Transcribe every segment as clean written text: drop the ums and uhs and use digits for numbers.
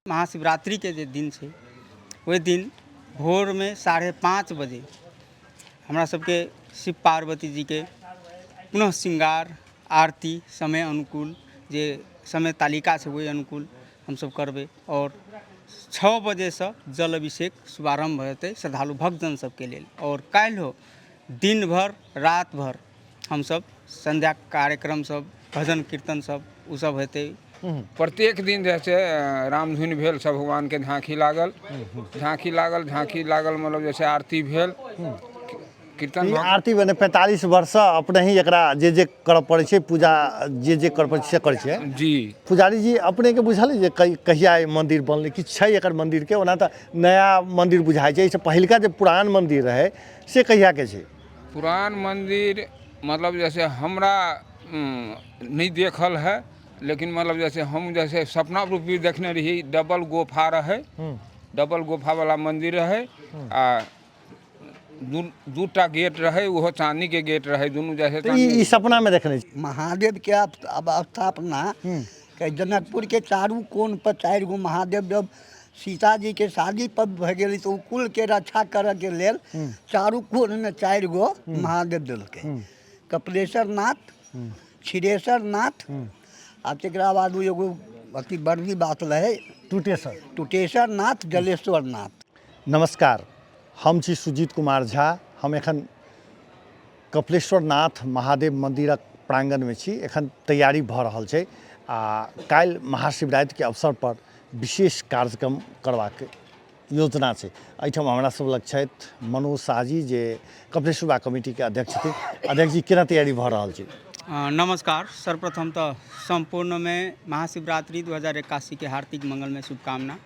महाशिवरात्रिके जे दिन छै, ओहि दिन भोरमे 5:30 बजे हमरा सबके शिव पार्वती जीके पुनः श्रृंगार आरती समय अनुकूल जे समय तालिका छै, ओहि अनुकूल हमसब करबै आओर 6 बजेसँ जल अभिषेक शुभारम्भ भऽ जेतै श्रद्धालु भक्तजन सबके लेल। आओर काल्हिओ दिन भरि राति भरि हमसब संध्या कार्यक्रम सब, भजन कीर्तन सब, ओ सब हेतै। प्रत्येक दिन जे छै रामधुन भेल, सब भगवानके झाँकी लागल, झाँकी लागल, झाँकी लागल, मतलब जैसे आरती भेल, कीर्तन। ई आरती बने 45 वर्षसँ अपने ही एकरा जे जे करऽ पड़ै छै, पूजा जे जे करऽ पड़ै छै से करै छियै? जी। पुजारी जी, अपनेके बुझल अइ जे कहिया ई मन्दिर बनलै? किछु छै एकर मन्दिरके? ओना तऽ नया मन्दिर बुझाइ छै, एहिसँ पहिलका जे पुरान मन्दिर रहै से कहियाके छै? पुरान मन्दिर मतलब जैसे हमरा नहि देखल है, लेकिन मतलब जैसे हम जैसे सपना रूपी देखने रही, डबल गोफा रहै, डबल गोफावला मन्दिर रहै आ दूटा गेट रहै, ओहो चाँदीके गेट रहै दुनू जैसे। तऽ ई सपनामे देखने छी? महादेवके अब स्थापना के जनकपुरके चारू कोण पर चारि गो महादेव। जब सीताजीके शादी पर भए गेलै तऽ ओ कुलके रक्षा करऽके लेल चारू कोणमे चारि गो महादेव देलकै, कपिलेश्वर नाथ, क्षीरेश्वर नाथ आ तकरा बाद ओ एगो अथी बर्दी बात रहै। टूटेश्वर। टूटेश्वर नाथ, जलेश्वर नाथ। नमस्कार, हम छी सुजीत कुमार झा। हम एखन कपिलेश्वर नाथ महादेव मन्दिरक प्राङ्गणमे छी। एखन तैयारी भऽ रहल छै आ काल्हि महाशिवरात्रिके अवसरपर विशेष कार्यक्रम करबाक योजना छै। एहिठाम हमरा सब लग छथि मनोज शाहजी, जे कपिलेश्वर बाबा कमिटीके अध्यक्ष छथिन। अध्यक्ष जी, केना तैयारी भऽ रहल छै? नमस्कार, सर्वप्रथम तऽ सम्पूर्णमे महाशिवरात्रि 2081के हार्दिक मंगलमय शुभकामना।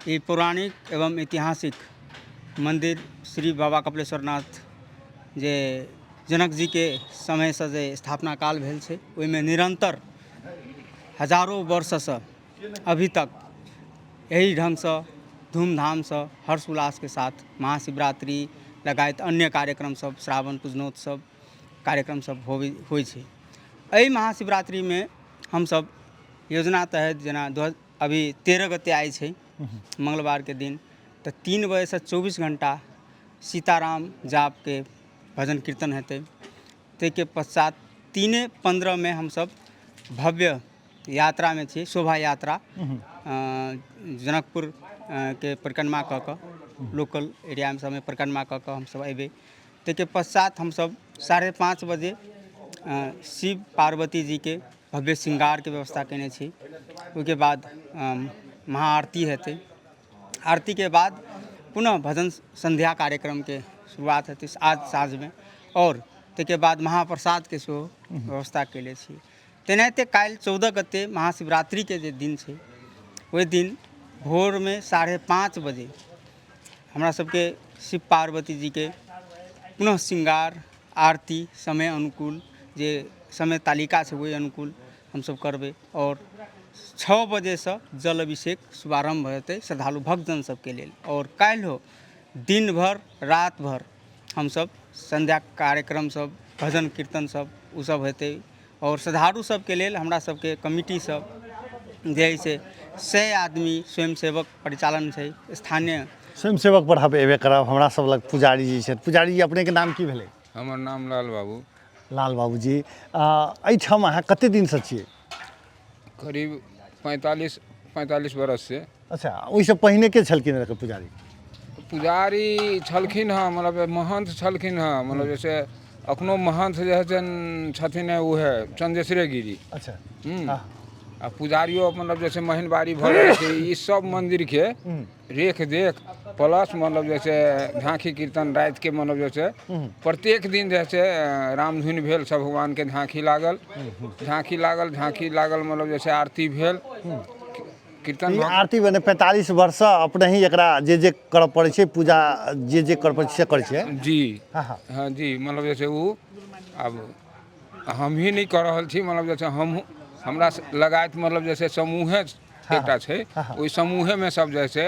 ई पौराणिक एवं ऐतिहासिक मन्दिर श्री बाबा कपिलेश्वर नाथ जे जनक जीके समयसँ जे स्थापना काल भेल छै, ओहिमे निरन्तर हजारो वर्षसँ अभी तक एहि ढङ्गसँ धूमधामसँ हर्ष उल्लासके साथ महाशिवरात्रि लगायत अन्य कार्यक्रम सब, श्रावण पूजनोत्सव कार्यक्रम सब होबै होइ छै। एहि महाशिवरात्रिमे हमसब योजना तहत जेना अभी 13 गते आइ छै मंगलवारके दिन, तऽ 3 बजेसँ 24 घण्टा सीताराम जापके भजन कीर्तन हेतै। ताहिके पश्चात 3:15मे हमसब भव्य यात्रामे छी, शोभा यात्रा जनकपुर के परिक्रमा कऽ कऽ, लोकल एरिया सबमे परिक्रमा कऽ कऽ हमसब अयबै। ताहिके पश्चात हमसब 5:30 बजे शिव पार्वती जीके भव्य श्रृंगारके व्यवस्था कयने छी। ओहिके बाद महाआरती हेतै। आरतीके बाद पुनः भजन सन्ध्या कार्यक्रमके शुरुआत हेतै आज साँझमे आओर ताहिके बाद महाप्रसादके सेहो व्यवस्था कयले छी। तेनाहिते काल्हि 14 गते महाशिवरात्रिके जे दिन छै, ओहि दिन भोरमे 5:30 बजे हमरा सबके शिव पार्वती जीके पुनः श्रृंगार आरती समय अनुकूल जे समय तालिका छै ओहि अनुकूल हमसब करबै आओर 6 बजेसँ जल अभिषेक शुभारम्भ भऽ जेतै श्रद्धालु भक्तजन सबके लेल। आओर काल्हिओ दिन भरि राति भरि हमसब संध्या कार्यक्रम सब, भजन कीर्तन सब, ओ सब हेतै। आओर श्रद्धालु सबके लेल हमरा सबके कमिटी सब जे हइ से 100 आदमी स्वयंसेवक परिचालन छै स्थानीय। स्वयंसेवक पर हम एबे करब। हमरा सब लग पुजारी जी छथि। पुजारी जी, अपनेके नाम की भेलै? हमर नाम लाल बाबू। लाल बाबूजी, एहिठाम अहाँ कते दिनसँ छियै? करीब 45 बरस से। अच्छा, ओहिसँ पहिने के छलखिन एकर पुजारी? पुजारी छलखिन हँ, मतलब महंत छलखिन हँ, मतलब जैसे अखनो महंत जे छथिन छथिन उएह चंदेश्वरे गिरी। आ पुजारियो मतलब जैसे महिनबारी भऽ जाइ छै, ई सब मन्दिरके रेख देख प्लस मतलब जैसे झाँकी कीर्तन रातिके, मतलब जैसे प्रत्येक दिन जैसे रामधुन भेल, सब भगवानके झाँकी लागल, झाँकी लागल, झाँकी लागल, मतलब जैसे आरती भेल, कीर्तन। ई आरती बने 45 वर्षसँ अपने ही एकरा जे जे करऽ पड़ै छै, पूजा जे जे करऽ पड़ै छै से करै छियै? जी। हँ हँ हँ जी, मतलब जैसे ओ आब हम ही नहि कऽ रहल छी, मतलब जैसे हम हमरा लगायत मतलब जैसे समूहे एकटा छै, ओहि समूहेमे सब जैसे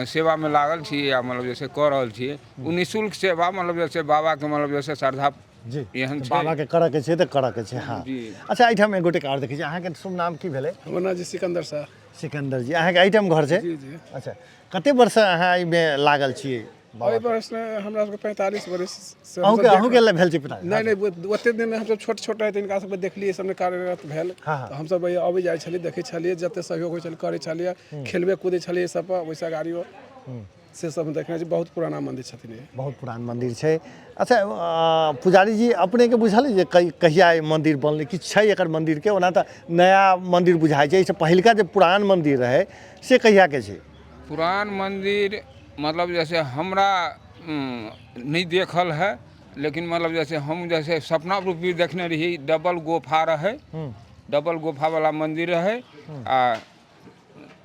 सेवामे लागल छी आ मतलब जैसे कऽ रहल छी ओ निःशुल्क सेवा, मतलब जैसे बाबाके मतलब जैसे श्रद्धा जी एहन छै। बाबाके करऽके छै तऽ करऽके छै, हँ। जी। अच्छा, एहिठाम एक गोटेके आओर देखै छी। अहाँके शुभ नाम की भेलै? हमर नाम छै सिकन्दर शाह। सिकंदर जी, अहाँके एहिठाम घर छै? जी जी। अच्छा, कते वर्ष अहाँ एहिमे लागल छियै? एहि वर्षमे हमरा सबके 45 वर्ष से अहूँके अहूँके लेल भेल छै 45? नहि नहि, ओते दिन हमसब छोट छोट रहै तऽ हिनका सबके देखलियै, सबमे कार्यरत भेल। हाँ। तऽ हमसब अबै जाइ छलियै, देखै छलियै, जते सहयोग होइ छलै करै छलियै, खेलबे कूदै छलियै सब पर, ओहिसँ अगाड़ियो से सब हम देखने छी। बहुत पुराना मन्दिर छथिन ई। बहुत पुरान मन्दिर छै। अच्छा, पुजारी जी, अपनेके बुझल जे कहिया ई मन्दिर बनलै? किछु छै एकर मन्दिरके? ओना तऽ नया मन्दिर बुझाइ छै, एहिसँ पहिलका जे पुरान मन्दिर रहै से कहियाके छै? पुरान मन्दिर मतलब जैसे हमरा नहि देखल है, लेकिन मतलब जैसे हम जैसे सपना रूपी देखने रही, डबल गोफा रहै, डबल गोफावला मन्दिर रहै आ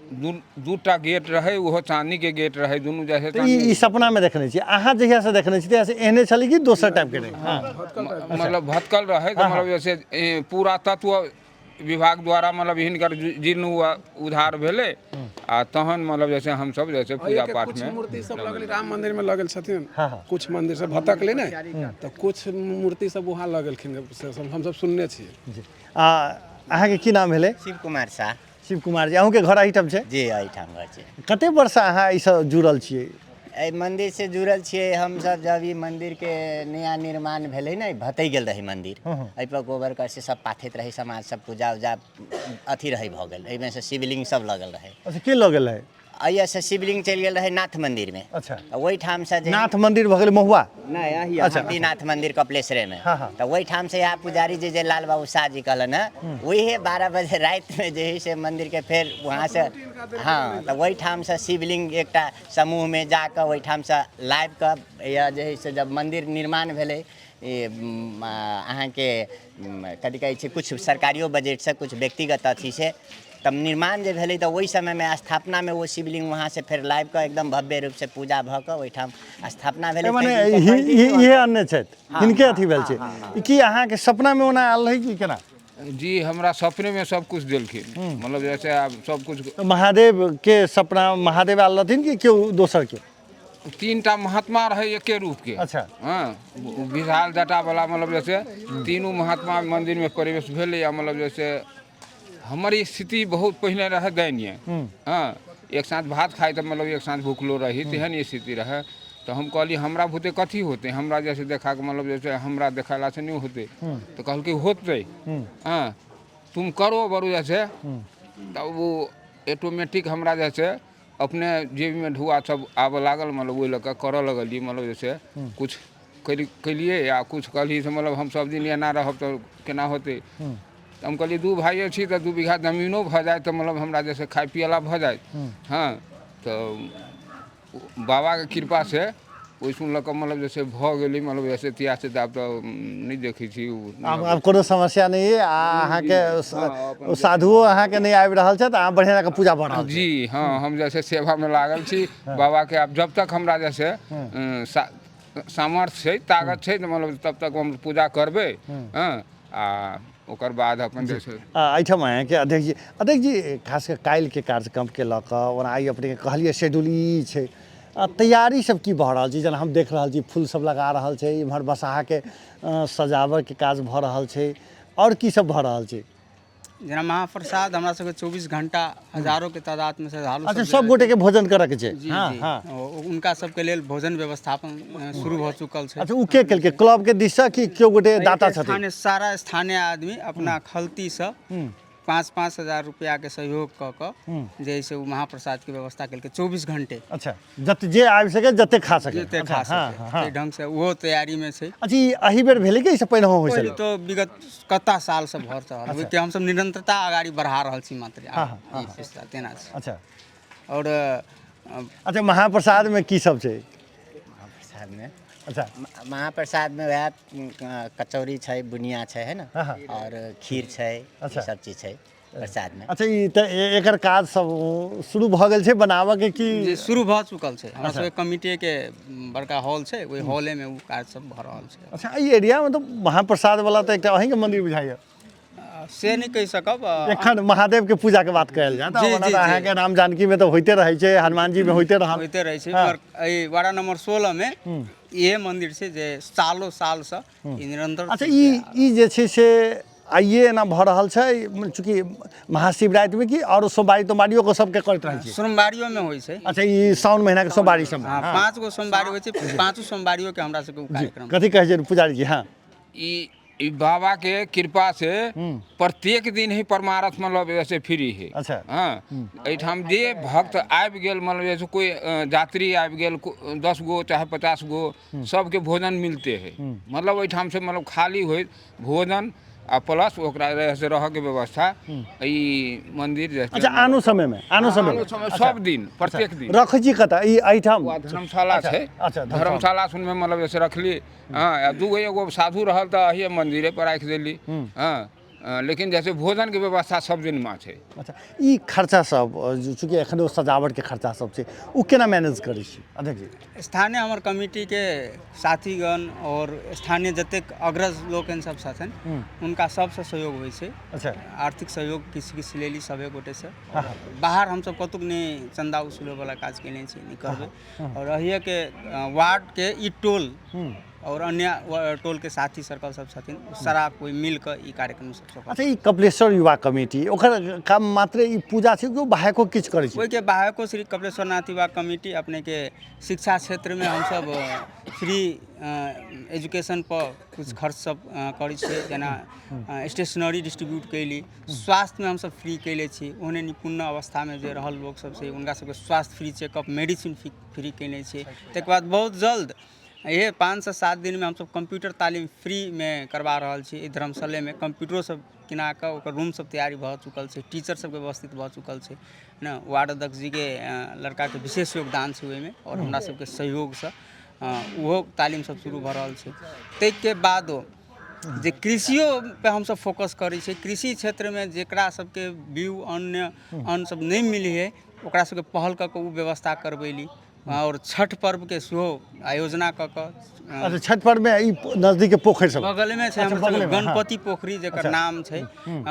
दूटा गेट रहै, ओहो चाँदीके गेट रहै दुनू जैसे। तऽ ई सपनामे देखने छी अहाँ? जहियासँ देखने छी तहियासँ एहने छलै कि दोसर टाइपके रहै? हँ, मतलब भटकल रहै। तऽ मतलब जैसे पूरा तत्व विभाग द्वारा मतलब हिनकर जीर्ण उद्धार भेलै आ तहन मतलब जैसे हमसब जैसे पूजा पाठ कुछ में मूर्ति सब लगलै, राम मंदिर में लगल छथिन। हाँ, हाँ। कुछ मंदिर सब भटकलै ने, तऽ कुछ मूर्ति सब वहाँ लगलखिन, से सब हमसब सुनने छियै। जी, आ अहाँके की नाम भेलै? शिव कुमार शाह। शिव कुमार जी, अहूँके घर एहिठाम छै? जी, एहिठाम घर छै। कते वर्ष अहाँ एहिसँ जुड़ल छियै? एहि मन्दिरसँ जुड़ल छियै हमसब। जब ई मन्दिरके नया निर्माण भेलै ने, भतै गेल रहै मन्दिर, एहिपर गोबर करसी सब पाथैत रहै समाज सब, पूजा उजा अथी रहै भऽ गेल। एहिमे से शिवलिंग सब लगल रहै। अच्छा, के लऽ गेल रहै? एहिसँ शिवलिंग चलि गेल रहै नाथ मन्दिरमे। तऽ ओहिठामसँ जे नाथ मन्दिर भऽ गेलै महुआ? नहि, अही नाथ मन्दिर कपिलेश्वरेमे। हाँ, हाँ। तऽ ओहिठामसँ यहाँ पुजारी जी जे लाल बाबू शाह जी कहलन हँ, वही 12 बजे रातिमे जे है से मन्दिरके फेर वहाँसँ, हँ, तऽ ओहिठामसँ शिवलिंग एकटा समूहमे जाकऽ ओहिठामसँ लाबिकऽ या जे है से जब मन्दिर निर्माण भेलै, ई अहाँके कथी कहै छै, किछु सरकारियो बजटसँ, किछु व्यक्तिगत अथीसँ तब निर्माण जे भेलै, तऽ ओहि समयमे स्थापनामे ओ शिवलिंग वहाँसँ फेर लाबि कऽ एकदम भव्य रूपसँ पूजा भऽ कऽ ओहिठाम स्थापना भेलै। मने ताहि दिनसँ continue। इहे अनने छथि, हिनके अथी भेल छै ई? की अहाँके सपनामे ओना आयल रहै कि केना? जी, हमरा सपनेमे सब कुछ देलखिन, मतलब जैसे आब सब कुछ। तऽ महादेव के सपना, महादेव आयल रहथिन कि केओ दोसर के? 3टा महात्मा रहै एके रूपके। हँ, विशाल जटावला, मतलब जैसे तीनू महात्मा मन्दिरमे प्रवेश भेलै। आ मतलब जैसे हमर स्थिति बहुत पहिने रहै दयनीय। हँ, एक साँझ भात खाइ तऽ मतलब एक साँझ भुखलो रही, तेहन स्थिति रहै। तऽ हम कहली, हमरा भूते कथी होतै? हमरा जैसे देखाके मतलब जैसे हमरा देखेलासँ नहि होतै। तऽ कहलकै, होतै, हँ, तुम करो बरू। जैसे तऽ ओ ऑटोमेटिक हमरा जैसे अपने जेबीमे ढुआ सब आबऽ लागल, मतलब ओहि लऽ कऽ करऽ लगलियै। मतलब जैसे कुछ केलियै आ कुछ कहलियै से मतलब हम सब दिन एना रहब तऽ केना होतै? तऽ हम कहलियै, दू भाइये छी तऽ 2 बीघा जमीनो भऽ जाय तऽ मतलब हमरा जैसे खाय पियला भऽ जाय। हँ, तऽ बाबाके कृपासँ ओहि सुन लऽ कऽ मतलब जैसे भऽ गेलै, मतलब जैसे तिया से तऽ आब तऽ नहि देखै छी। आब आब कोनो समस्या नहि अइ आ अहाँके साधुओ अहाँके नहि आबि रहल छथि, अहाँ बढ़िआँ जकाँ पूजा भऽ रहल छै। जी हँ, हम जैसे सेवामे लागल छी बाबाके। आब जब तक हमरा जैसे सामर्थ्य छै, ताकत छै, तऽ मतलब तब तक हम पूजा करबै। हँ, आ ओकर बाद अपन जैसे एहिठाम अहाँके अध्यक्ष जी, अध्यक्ष जी, खास कऽ काल्हिके कार्यक्रमके लऽ कऽ, ओना आइ अपनेके कहलियै शेड्यूल ई छै, तैयारी सब की भऽ रहल छै? जेना हम देख रहल छी फूल सब लगा रहल छै, इम्हर बसहाके सजाबऽके काज भऽ रहल छै, आओर की सब भऽ रहल छै? जेना महाप्रसाद हमरा सबके 24 घंटा हजारों के तादाद में श्रद्धालु। अच्छा, सब गोटे के भोजन करऽ के छै? जी। जी, उनका सबके लेल भोजन व्यवस्थापन शुरू भऽ चुकल छै। अच्छा, ओ के केलकै? क्लब के दिससँ कि केओ गोटे दाता छथिन? स्थानीय, सारा स्थानीय आदमी अपना खलतीसँ 5-5 हजार रुपया के सहयोग कऽ कऽ जे से ओ महाप्रसाद के व्यवस्था केलकै 24 घंटे। अच्छा, जते जे आबि सके, जते खा सके। जते खा सके, ताहि ढंग से ओहो तैयारी में छै। अच्छा, ई एहि बेर भेलै कि एहिसँ पहिने होइ पहिले छलै? तो विगत कत्ता साल से भऽ रहल, ओहिके हमसब निरंतरता अगाड़ी बढ़ा रहल छी मात्र, ई सिलसिला तेना छै। और अच्छा, महाप्रसादमे की सब छै? महाप्रसादमे महाप्रसादमे वएह कचौड़ी छै, बुनिया छै, है ने, और खीर छै, सब चीज छै प्रसादमे। अच्छा, ई तऽ एकर काज सब शुरू भऽ गेल छै बनाबऽके कि? जे शुरू भऽ चुकल छै। हमरा सबके कमिटीके बड़का हॉल छै, ओहि हॉलेमे ओ काज सब भऽ रहल छै। अच्छा, एहि एरियामे तऽ महाप्रसाद वाला तऽ एकटा अहीँके मन्दिर बुझाइए। से नहि कहि सकब। एखन महादेवके पूजाके बात कयल जाय तऽ ओना तऽ अहाँके राम जानकीमे तऽ होइते रहै छै, हनुमानजीमे होइते रहल। होइते रहै छै, मगर एहि वार्ड नंबर 16मे इहे मंदिर छै जे सालो सालसँ ई निरंतर। अच्छा, ई ई जे छै से आइए एना भऽ रहल छै चूँकि महाशिवरातिमे कि आओर सोमवारी तोमवारियोके सबके करैत रहै छै? सोमवारियोमे होइ छै। अच्छा, ई साउन महिनाके सोमवारी सब? हँ, 5 गो सोमवारी होइ छै, 5 सोमवारियोके हमरा सबके ओ कार्यक्रम। कथी कहै छै पुजारी जी? हँ, ई बाबा के कृपा से प्रत्येक दिन ही परमारथ मतलब जैसे फ्री है। अच्छा। हाँ, एहिठाम जे भक्त आबि गेल, मतलब जैसे कोई यात्री आबि गेल, 10 गो चाहे 50 गो, सबके भोजन मिलते है। मतलब एहिठाम से मतलब खाली होइत भोजन आ प्लस ओकरा से रहऽके व्यवस्था ई मंदिर जे। अच्छा, आनो समयमे? आनो समयमे? आनो समय, सब दिन, प्रत्येक दिन। रखै छी कतऽ ई एहिठाम? धर्मशाला छै। अच्छा, धर्मशाला सुनमे मतलब जैसे रखली। हँ, आ 2 गो एगो साधु रहल तऽ अहिए मंदिरे पर राखि देली। हँ, लेकिन जैसे भोजनके व्यवस्था सब दिनमा छै। अच्छा, ई खर्चा सब, चूँकि एखनो सजावटके खर्चा सब छै, ओ केना मैनेज करै छी अध्यक्ष जी? स्थानीय हमर कमिटीके साथीगण और स्थानीय जतेक अग्रज लोकनि सब छथिन, हुनका सबसँ सहयोग होइ छै। आर्थिक सहयोग किछु किछु लेली सभे गोटेसँ। बाहर हमसब कतहु नहि चन्दा वसूलैवला काज केने छी, नहि करबै। और अहिएके वार्डके ई टोल और अन्य टोलके साथी सर्कल सब छथिन, सारा कोइ मिल कऽ ई कार्यक्रम सब सफल। अच्छा, ई कपिलेश्वर युवा कमिटी, ओकर काम मात्र ई पूजा छै कि ओ बाहको किछु करै छै? ओहिके बाहको श्री कपिलेश्वर नाथ युवा कमिटी अपनेके शिक्षा क्षेत्रमे हमसब फ्री एजुकेशन पर कुछ खर्च सब करै छियै, जेना स्टेशनरी डिस्ट्रीब्यूट कैली। स्वास्थ्यमे हमसब फ्री कैले छी। ओहने निपुण अवस्थामे जे रहल लोक सब छै, हुनका सबके स्वास्थ्य फ्री चेकअप, मेडिसिन फ्री केने छियै। ताहिके बाद बहुत जल्द इहे 5 से 7 दिनमे हमसब कंप्यूटर तालीम फ्रीमे करवा रहल छी। ई धर्मशालेमे कंप्यूटरो सब किना कऽ ओकर रूम सब तैयारी भऽ चुकल छै, टीचर सबके व्यवस्थित भऽ चुकल छै ने। वार्ड अध्यक्ष जीके लड़काके विशेष योगदान छै ओहिमे आओर हमरा सबके सहयोगसँ ओहो तालीम सब शुरू भऽ रहल छै। ताहिके बादो जे कृषियो पे हमसब फोकस करै छियै। कृषि क्षेत्रमे जेकरा सबके बीउ अन्य अन्न सब नहि मिलै हइ, ओकरा सबके पहल कऽ कऽ ओ व्यवस्था करबैली आओर छठ पर्वके सेहो आयोजना कऽ कऽ। अच्छा, छठ पर्वमे ई नजदीकके पोखरि सब? बगलमे छै। अच्छा, हमर सबके बगलेमे, हँ। गणपति पोखरी जेकर नाम छै,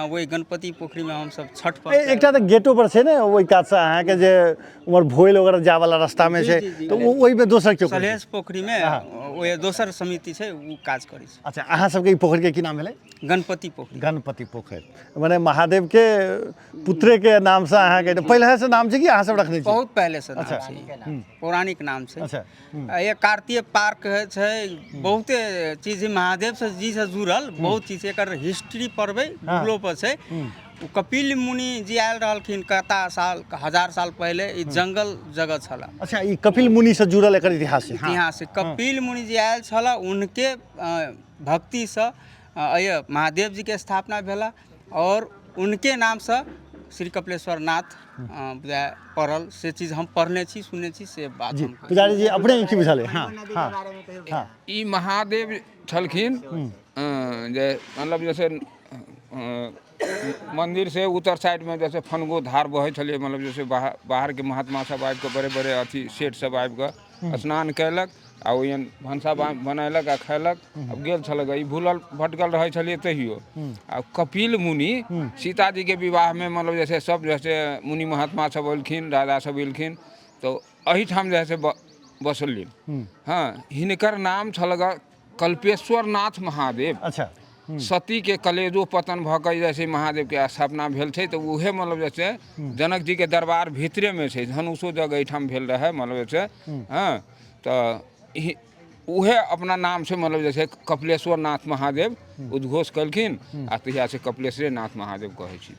ओहि गणपति पोखरीमे हमसब छठ पर्व। एकटा तऽ गेटो पर छै ने ओहि कातसँ अहाँके, जे उम्हर भोइल वगैरह जाय वाला रास्तामे छै। जी, जी। तऽ ओ ओहिमे दोसर केओ करै छै? सलहेश पोखरीमे ओहि दोसर समिति छै, ओ काज करै छै। अच्छा, अहाँ सबके ई पोखरिके की नाम भेलै? गणपति पोखरी। गणपति पोखरि, मने महादेवके पुत्रेके नामसँ अहाँके पहिले से नाम छै कि अहाँ सब रखने छी? बहुत पहले से नाम छै, ई पौराणिक नाम छै। एक कार्तीय पार्क छै। बहुते चीज महादेव से जी से जुड़ल बहुत चीज छै। एकर हिस्ट्री पढ़बै, गूगलो पर छै। ओ कपिल मुनि जी आयल रहलखिन कता साल, हजार साल पहिले ई जंगल जगह छल। अच्छा, ई कपिल मुनिसँ जुड़ल एकर इतिहास छै? हँ। इतिहास छै। कपिल मुनि जी आयल छल, उनके भक्तिसँ अय महादेव जीके स्थापना भेला और उनके नामसँ श्री कपिलेश्वर नाथ बुझाय पड़ल। से चीज हम पढ़ने छी, सुनने छी, से बात हम कहै छी। पुजारी जी, अपने की बुझल अइ? हँ हँ हँ ई महादेव छलखिन जे मतलब जैसे मंदिर से उत्तर साइड में जैसे फनगो धार बहै छलै, मतलब जैसे बाहर बाहरके महात्मा सब आबि कऽ, बड़े बड़े अथी सेठ सब आबि कऽ स्नान कयलक आ ओहि भनसा बनेलक आ खयलक। आब गेल छलक, ई भूलल भटकल रहै छलियै तहियो। आ कपिल मुनि सीताजीके विवाहमे मतलब जैसे सब जैसे मुनि महात्मा सब एलखिन, राजा सब एलखिन, तऽ एहिठाम जे है से बसलिन। हँ, हिनकर नाम छल कल्पेश्वर नाथ महादेव। सती के कलेजो पतन भऽ कऽ जैसे महादेवके स्थापना भेल छै, तऽ उहे मतलब जैसे जनक जीके दरबार भीतरेमे छै। धनुषो जग एहिठाम भेल रहै, मतलब जैसे। हँ, तऽ उहे अपना नाम से मतलब जैसे कपिलेश्वर नाथ महादेव उद्घोष केलखिन आ तहिया से कपिलेश्वरे नाथ महादेव कहै छी।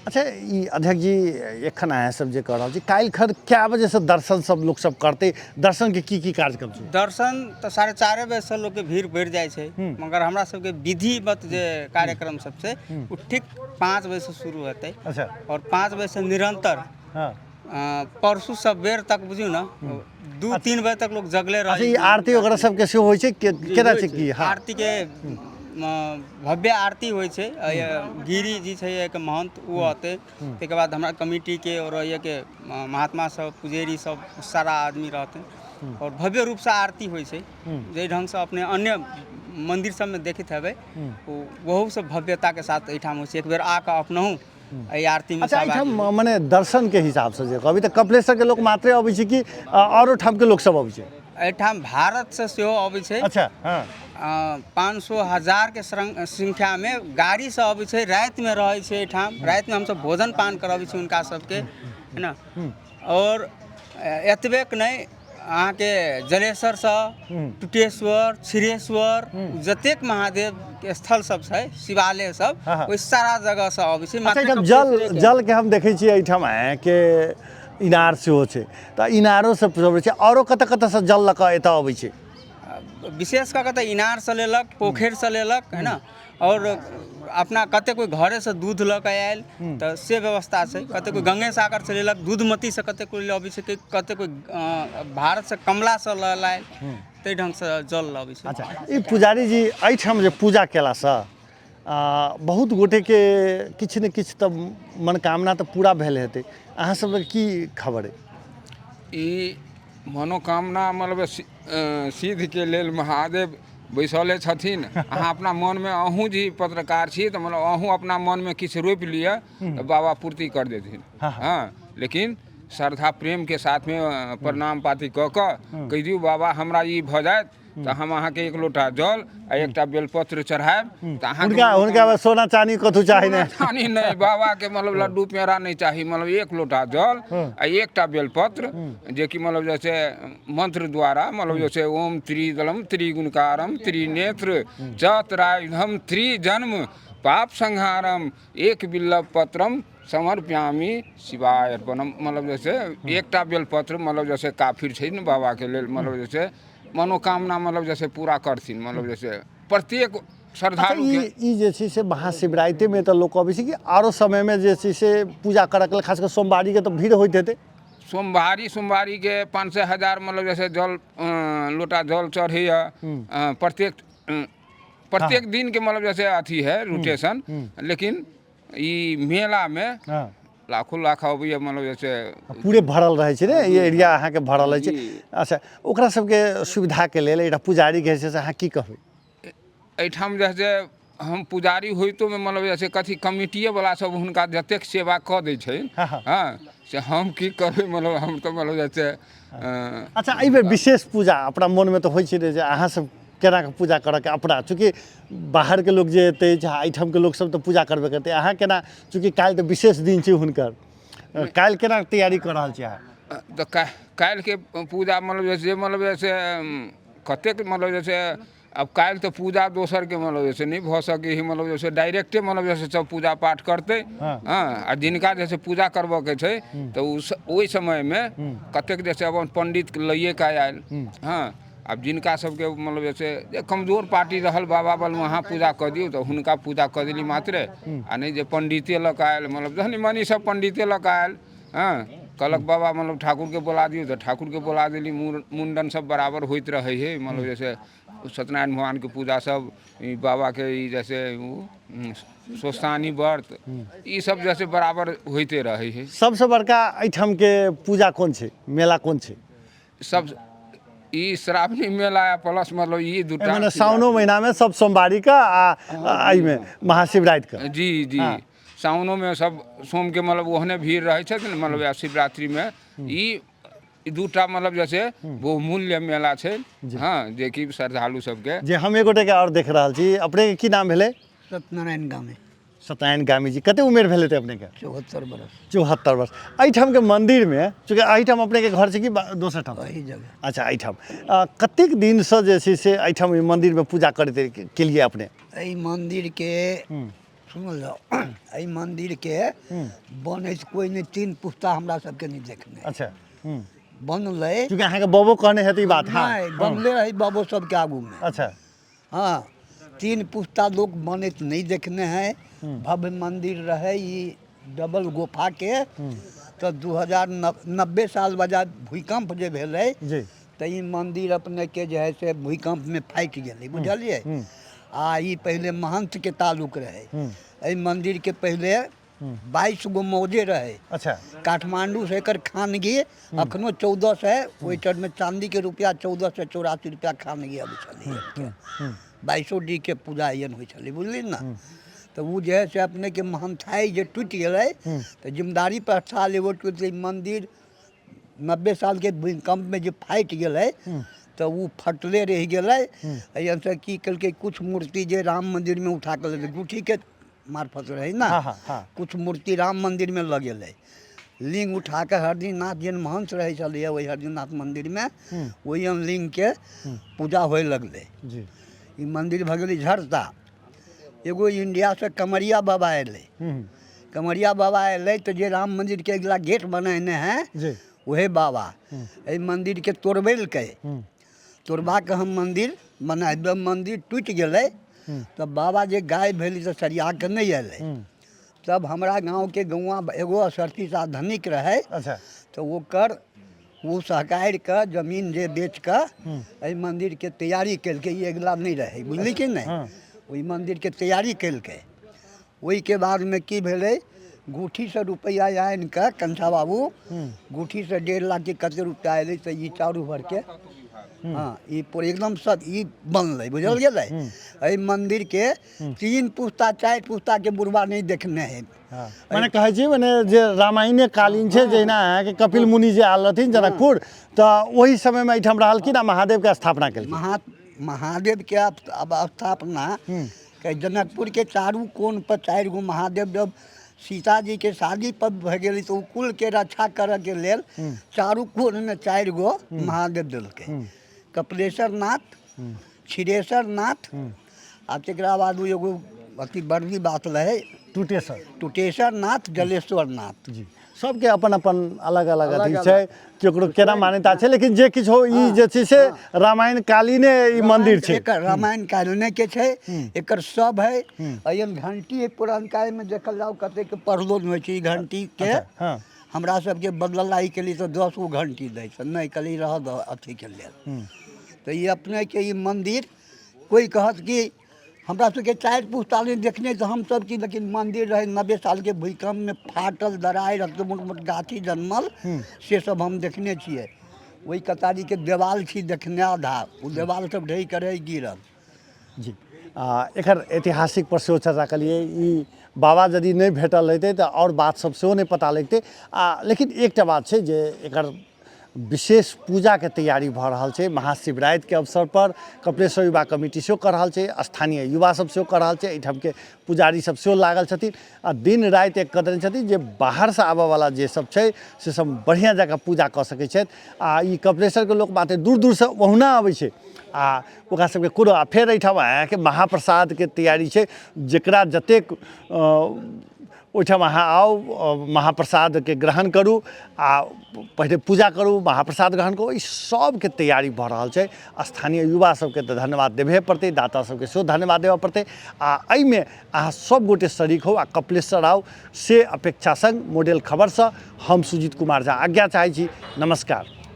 अच्छा, ई अध्यक्ष जी, एखन अहाँ सब जे कऽ रहल छी, काल्हि खन कए बजेसँ दर्शन सब लोक सब करतै? दर्शनके की की कार्यक्रम छै? दर्शन तऽ 4:30 बजेसँ लोकके भीड़ बढ़ि जाइ छै, मगर हमरा सबके विधिवत जे कार्यक्रम सब छै, ओ ठीक 5 बजेसँ शुरू हेतै। आओर 5 बजेसँ निरन्तर परसू सबेर तक, बुझियौ ने 2-3 बजे तक लोक जगले रहै। ई आरती वगैरह सबके सेहो होइ छै? केना छै की? हँ। आरतीके भव्य आरती होइ छै। गिरी जी छै एक महंत, ओ अतै। ताहिके बाद हमरा कमिटीके आओर एहिके महात्मा सब, पुजेरी सब, सारा आदमी रहतै आओर भव्य रूपसँ आरती होइ छै। जाहि ढङ्गसँ अपने अन्य मन्दिर सबमे देखैत हेबै, ओ ओहूसँ भव्यताके साथ एहिठाम होइ छै। एक बेर आकऽ अपनहु एहि आरतीमे सहभागी। एहिठाम मने दर्शनके हिसाबसँ जे कहबै तऽ कपिलेश्वरके लोक मात्रे अबै छै कि आओरो ठामके लोक सब अबै छै? एहिठाम भारतसँ सेहो अबै छै। अच्छा, हँ। 500 हजारके संख्यामे गाड़ीसँ अबै छै, रातिमे रहै छै एहिठाम, रातिमे हमसब भोजन पान करबै छी हुनका सबके, है ने। आओर एतबेक नहि, अहाँके जलेसरसँ टुटेश्वर, क्षीरेश्वर, जतेक महादेवके स्थल सब छै, शिवालय सब, ओहि सारा जगहसँ अबै छै। अच्छा, एहिठाम जल जलके हम देखै छियै एहिठाम के इनार सेहो छै, तऽ इनारो सब अबै छै। आओरो कतऽ कतऽसँ जल लऽ कऽ एतऽ अबै छै? विशेष कऽ कऽ तऽ इनारसँ लेलक, पोखरिसँ लेलक, है ने। आओर अपना कतेक कोइ घरेसँ दूध लऽ कऽ आयल, तऽ से व्यवस्था छै। कतेक कोइ गंगे सागरसँ लेलक, दूधमतीसँ कतेक कोइ लबै छै, कतेक कोइ भारतसँ कमलासँ लऽ लायल, ताहि ढङ्गसँ जल लबै छै। अच्छा, ई पुजारी जी एहिठाम जे पूजा केलासँ बहुत गोटेके किछु ने किछु तऽ मनोकामना तऽ पूरा भेल हेतै, अहाँ सबके की खबर अइ? ई मनोकामना मतलब सिद्धके लेल महादेव बैसले छथिन। अहाँ अपना मनमे, अहूँ जी पत्रकार छी तऽ मतलब अहूँ अपना मनमे किछु रोपि लिअ तऽ बाबा पूर्ति कर देथिन। हँ, लेकिन श्रद्धा प्रेमके साथमे प्रणाम पाती कऽ कऽ कहि दियौ, बाबा हमरा ई भऽ जायत तऽ हम अहाँके एक लोटा जल आ एकटा बेलपत्र चढ़ायब, तऽ अहाँके हुनका सोना चानी कथू चाही? नहि, चानी नहि, बाबाके मतलब लड्डू पेड़ा नहि चाही, मतलब एक लोटा जल आ एकटा बेलपत्र, जेकि मतलब जैसे मंत्र द्वारा, मतलब जैसे ओम त्रिदलम त्रिगुणकारम त्रिनेत्र चतरायुधम त्रिजन्म पाप संहारम एक बिल्लव पत्रम समर्पयामि शिवाय अर्पणम, मतलब जैसे एकटा बेलपत्र मतलब जैसे काफिर छै ने बाबाके लेल, मतलब जैसे मनोकामना मतलब जैसे पूरा करथिन, मतलब जैसे प्रत्येक श्रद्धालु के। ई जे छै से महाशिवरातिमे तऽ लोक अबै छै कि आरो समयमे जे छै से पूजा करऽके लेल, खास कऽ सोमवारीके तऽ भीड़ होइत हेतै? सोमवारीके 500 हजार मतलब जैसे जल लोटा जल चढ़ैए प्रत्येक प्रत्येक दिनके, मतलब जैसे अथी है रोटेशन, लेकिन ई मेलामे लाखों लाख अबैए, मतलब जैसे पूरे भरल रहै छै ने ई एरिया, अहाँके भरल रहै छै। अच्छा, ओकरा सबके सुविधाके लेल एकटा पुजारीके हैसियतसँ अहाँ की कहबै? एहिठाम जे से हम पुजारी होइतोमे मतलब जैसे कथी कमिटिएवला सब हुनका जतेक सेवा कऽ दै छै, हँ, से हम की करबै? मतलब हम तऽ मतलब जैसे अच्छा, एहिबेर विशेष पूजा अपना मोनमे तऽ होइ छै ने जे अहाँ सब केना कऽ पूजा करऽके अपना, चूँकि बाहरके लोक जे एतै चाहे एहिठामके लोकसब तऽ पूजा करबे करतै, अहाँ केना, चूँकि काल्हि तऽ विशेष दिन छै हुनकर, काल्हि केना तैयारी कऽ रहल छी अहाँ? तऽ काल्हिके पूजा मतलब जैसे मतलब जैसे कतेक मतलब जैसे आब काल्हि तऽ पूजा दोसरके मतलब जैसे नहि भऽ सकै है, मतलब जैसे डायरेक्टे मतलब जैसे सब पूजा पाठ करतै। हँ, आ जिनका जैसे पूजा करबऽके छै तऽ ओ ओहि समयमे कतेक जैसे अपन पंडित लैए कऽ आयल। हँ, आब जिनका सबके मतलब जैसे जे कमजोर पार्टी रहल, बाबा बल वहाँ पूजा कऽ दियौ, तऽ हुनका पूजा कऽ देली मात्रे, आ नहि जे पंडिते लऽ कऽ आयल, मतलब धनी मनी सब पंडिते लऽ कऽ आयल। हँ, कहलक बाबा मतलब ठाकुरके बोला दियौ, तऽ ठाकुरके बोला देली। मुण्डन सब बराबर होइत रहै है, मतलब जैसे सत्यनारायण भगवानके पूजा सब, ई बाबाके ई जैसे स्वस्थानी व्रत, ई सब जैसे बराबर होइते रहै है। सबसँ बड़का एहिठामके पूजा कोन छै, मेला कोन छै? सब ई श्रावणी मेला प्लस मतलब ई दूटा। मने सावनो महीनामे सब सोमवारीके आ एहिमे महाशिवरातिके? जी जी, सावनोमे सब सोमके मतलब ओहने भीड़ रहै छथिन, मतलब शिवरात्रिमे ई दूटा मतलब जैसे बहुमूल्य मेला छै। हँ, जेकि श्रद्धालु सबके जे हम एक गोटेके आओर देख रहल छी। अपनेके की नाम भेलै? सत्यनारायण गामे। सत्यनारायण गामी जी, कते उमेर भेल हेतै अपनेके? 74 बरस। 74 वर्ष। एहिठामके मन्दिरमे, चूँकि एहिठाम अपनेके घर छै कि दोसर ठाम? एही जगह। अच्छा, एहिठाम कतेक दिनसँ जे छै से एहिठाम ई मन्दिरमे पूजा करैत केलियै अपने? एहि मन्दिरके सुनल जाउ, एहि मन्दिरके बनैत कोइ नहि, 3 पुस्ता हमरा सबके नहि देखने। अच्छा। बनलै। चूँकि अहाँके बबो कहने हेतै ई बात? हँ, नहि, बनले रहै बबो सबके आगूमे। अच्छा। हँ, 3 पुस्ता लोक बनैत नहि देखने है। भव्य मंदिर रहै ई डबल गुफाके। तऽ 2090 साल बजा भूकम्प जे भेलै तऽ ई मंदिर अपनेके जे है से भूकम्पमे फाटि गेलै, बुझलियै? आ ई पहिले महंथके ताल्लुक रहै। एहि मंदिरके पहिले 22 गो मौजे रहै। अच्छा। काठमांडू से एकर खानगी अखनो 1400, ओहि टाइममे चांदीके रुपया 1484 रुपया खानगी अबै छलै। 22 डी के पूजा एहन होइ छलै, बुझली ने? तऽ ओ जे है से अपनेके महंथाइ जे टूटि गेलै तऽ जिम्मेदारी पर साल एगो टूटि गेलै। मंदिर 90 सालके भूकम्पमे जे फाटि गेलै तऽ ओ फटले रहि गेलै। एहिसँ की केलकै, कुछ मूर्ति जे राम मन्दिरमे उठा कऽ लेलकै, गुठीके मार्फत रहै ने। हँ हँ हँ कुछ मूर्ति राम मन्दिरमे लगेलै, लिंग उठा कऽ हरदीनाथ जेहन महंत रहै छलैए ओहि हरदीनाथ मन्दिरमे, ओहि लिंगके पूजा होइ लगलै। ई मन्दिर भऽ गेलै झरता। एगो इंडियासँ कमरिया बाबा अयलै। कमरिया बाबा अयलै तऽ जे राम मन्दिरके अगिला गेट बनेने है उहे बाबा एहि मन्दिरके तोड़बेलकै। तोड़बा कऽ हम मन्दिर बना देब। मन्दिर टूटि गेलै तऽ बाबा जे गाय भेलै तऽ सरिया कऽ नहि अयलै। तब हमरा गाँवके गौआँ एगो असरती सा धनिक रहै। तऽ ओकर ओ सहकारि कऽ जमीन जे बेच कऽ एहि मन्दिरके तैयारी केलकै। ई अगिला नहि रहै, बुझली कि नहि? ओहि मन्दिरके तैयारी केलकै। ओहिके बादमे की भेलै, गुठीसँ रुपैआ आनि कऽ कंसा बाबू गुठीसँ 1.5 लाख के कते रुपैआ एलै तऽ ई चारू भरके, हँ, ई पूरा एकदम सब ई बनलै, बुझल गेलै? एहि मन्दिरके 3 पुस्ता 4 पुस्ताके बुढ़बा नहि देखने है। मने कहै छी, मने जे रामायणे कालीन छै, जहिना अहाँके कपिल मुनि जे आयल रहथिन जनकपुर, तऽ ओहि समयमे एहिठाम रहलखिन आ महादेवके स्थापना केलखिन। महादेवके अब स्थापना के जनकपुरके चारू कोन पर 4 गो महादेव, जब सीताजीके शादी पर भऽ गेलै तऽ ओ कुलके रक्षा करऽके लेल चारू कोनमे 4 गो महादेव देलकै, कपिलेश्वर नाथ, क्षीरेश्वर नाथ, आ तकरा बाद ओ एगो अथी बड़की बात रहै टूटेश्वर, टूटेश्वर नाथ, जलेश्वर नाथ। जी, सबके अपन अपन अलग अलग अथी छै, केकरो केना मान्यता छै, लेकिन जे किछु हो, ई जे छै से रामायण कालीने ई मंदिर छै। एकर रामायण कालीने के छै, एकर सब है। एहन घंटी है पुरनका, एहिमे देखल जाउ कतेक पढ़लो नहि होइ छै ई घंटी के। हमरा सबके बदलला के लिए तऽ 10 गो घंटी दै छै, नहि कहली रह दऽ अथीके लेल। तऽ ई अपनेके ई मंदिर कोइ कहत कि हमरा सबके 4 पुस्ता नहि देखने तऽ हमसब की, लेकिन मंदिर रहै 90 सालके भूकम्पमे फाटल दरारि, मोट मोट गाछी जनमल, से सब हम देखने छियै। ओहि कतारीके देवाल छी देखने आधा, ओ देवाल सब ढहि कऽ रहै गिरल। जी, आ एकर ऐतिहासिक पर सेहो चर्चा कलियै। ई बाबा यदि नहि भेटल रहितै तऽ आओर बात सब सेहो नहि पता लगितै। आ लेकिन एकटा बात छै जे एकर विशेष पूजाके तैयारी भऽ रहल छै महाशिवरातिके अवसर पर। कपिलेश्वर युवा कमिटी सेहो कऽ रहल छै, स्थानीय युवा सब सेहो कऽ रहल छै, एहिठामके पुजारी सब सेहो लागल छथिन आ दिन राति एक कऽ देने छथिन जे बाहरसँ आबऽवला जे सब छै से सब बढ़िआँ जकाँ पूजा कऽ सकै छथि। आ ई कपिलेश्वरके लोक मात्र दूर दूरसँ ओहुना अबै छै आ ओकरा सबके कोनो। आ फेर एहिठाम अहाँके महाप्रसादके तैयारी छै, जकरा जतेक ओहिठाम अहाँ आउ, महाप्रसादके ग्रहण करू आ पहिले पूजा करू, महाप्रसाद ग्रहण करू, ई सबके तैयारी भऽ रहल छै। स्थानीय युवा सबके तऽ धन्यवाद देबहे पड़तै, दाता सबके सेहो धन्यवाद देबऽ पड़तै। आ एहिमे अहाँ सब गोटे शरीक होउ आ कपिलेश्वर आउ, से अपेक्षा संग मॉडल खबरसँ हम सुजीत कुमार झा आज्ञा चाहै छी। नमस्कार।